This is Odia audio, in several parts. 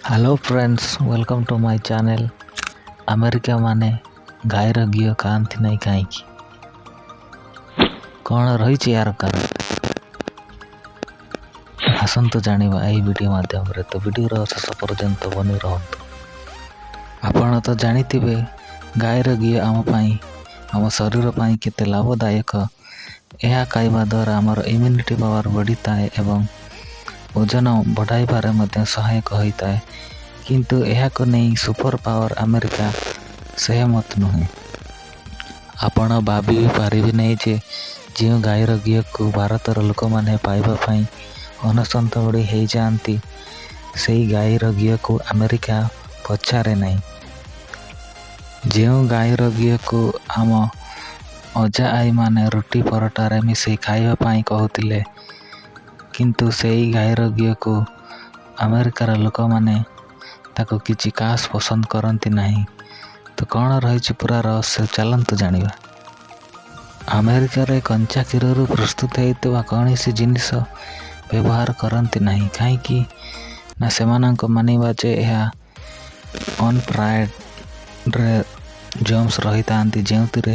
Hello friends, welcome to my channel. America ମାନେ ଗାଈର ଘିଅ ଖାଆନ୍ତି ନାହିଁ କାହିଁକି? କ'ଣ ରହିଛି ଏହାର କାରଣ? ଆସନ୍ତୁ ଜାଣିବା ଏହି ଭିଡ଼ିଓ ମାଧ୍ୟମରେ। ତ ଭିଡ଼ିଓର ଶେଷ ପର୍ଯ୍ୟନ୍ତ ବନି ରହନ୍ତୁ। ଆପଣ ତ ଜାଣିଥିବେ ଗାଈର ଘିଅ ଆମ ପାଇଁ, ଆମ ଶରୀର ପାଇଁ କେତେ ଲାଭଦାୟକ। ଏହା ଖାଇବା ଦ୍ୱାରା ଆମର ଇମ୍ୟୁନିଟି ପାୱାର ବଢ଼ିଥାଏ ଏବଂ ଓଜନ ବଢ଼ାଇବାରେ ମଧ୍ୟ ସହାୟକ ହୋଇଥାଏ। କିନ୍ତୁ ଏହାକୁ ନେଇ ସୁପର ପାୱାର ଆମେରିକା ସହମତ ନୁହେଁ। ଆପଣ ଭାବି ବି ପାରିବେ ନାହିଁ ଯେ ଯେଉଁ ଗାଈର ଘିଅକୁ ଭାରତର ଲୋକମାନେ ପାଇବା ପାଇଁ ହନ୍ତସନ୍ତ ଭଳି ହେଇଯାଆନ୍ତି, ସେଇ ଗାଈର ଘିଅକୁ ଆମେରିକା ପଚାରେ ନାହିଁ। ଯେଉଁ ଗାଈର ଘିଅକୁ ଆମ ଅଜା ଆଈମାନେ ରୁଟି ପରଟାରେ ମିଶାଇ ଖାଇବା ପାଇଁ କହୁଥିଲେ, କିନ୍ତୁ ସେଇ ଗାଈର ଘିଅକୁ ଆମେରିକାର ଲୋକମାନେ ତାକୁ କିଛି ଖାସ୍ ପସନ୍ଦ କରନ୍ତି ନାହିଁ। ତ କ'ଣ ରହିଛି ପୁରା ରହସ୍ୟ, ଚାଲନ୍ତୁ ଜାଣିବା। ଆମେରିକାରେ କଞ୍ଚା କ୍ଷୀରରୁ ପ୍ରସ୍ତୁତ ହେଉଥିବା କୌଣସି ଜିନିଷ ବ୍ୟବହାର କରନ୍ତି ନାହିଁ। କାହିଁକି ନା ସେମାନଙ୍କ ମାନିବା ଯେ ଏହା ଅନପ୍ରାଏଡ଼ରେ ଜର୍ମସ୍ ରହିଥାନ୍ତି, ଯେଉଁଥିରେ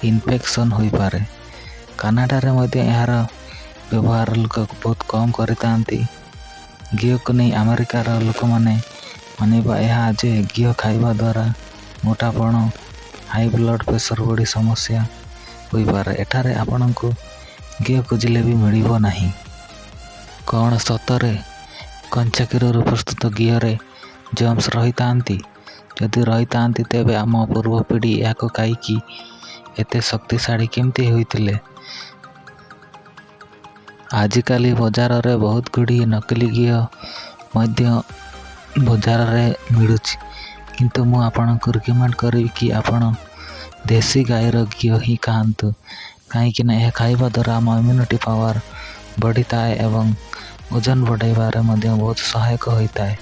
ଇନଫେକ୍ସନ୍ ହୋଇପାରେ। କାନାଡ଼ାରେ ମଧ୍ୟ ଏହାର ବ୍ୟବହାର ଲୋକ ବହୁତ କମ୍ କରିଥାନ୍ତି। ଘିଅକୁ ନେଇ ଆମେରିକାର ଲୋକମାନେ ମାନିବା ଏହା ଯେ ଘିଅ ଖାଇବା ଦ୍ୱାରା ମୋଟାପଣ, ହାଇ ବ୍ଲଡ଼ ପ୍ରେସର ଭଳି ସମସ୍ୟା ହୋଇପାରେ। ଏଠାରେ ଆପଣଙ୍କୁ ଘିଅ ଖୋଜିଲେ ବି ମିଳିବ ନାହିଁ। କ'ଣ ସତରେ କଞ୍ଚା କ୍ଷୀରରୁ ପ୍ରସ୍ତୁତ ଘିଅରେ ଜର୍ମସ୍ ରହିଥାନ୍ତି? ଯଦି ରହିଥାନ୍ତି, ତେବେ ଆମ ପୂର୍ବ ପିଢ଼ି ଏହାକୁ ଖାଇକି ଏତେ ଶକ୍ତିଶାଳୀ କେମିତି ହୋଇଥିଲେ? ଆଜିକାଲି ବଜାରରେ ବହୁତ ଗୁଡ଼ିଏ ନକଲି ଘିଅ ମଧ୍ୟ ବଜାରରେ ମିଳୁଛି। କିନ୍ତୁ ମୁଁ ଆପଣଙ୍କୁ ରିକମେଣ୍ଡ କରିବି କି ଆପଣ ଦେଶୀ ଗାଈର ଘିଅ ହିଁ ଖାଆନ୍ତୁ, କାହିଁକିନା ଏହା ଖାଇବା ଦ୍ୱାରା ଆମ ଇମ୍ୟୁନିଟି ପାୱାର ବଢ଼ିଥାଏ ଏବଂ ଓଜନ ବଢ଼ାଇବାରେ ମଧ୍ୟ ବହୁତ ସହାୟକ ହୋଇଥାଏ।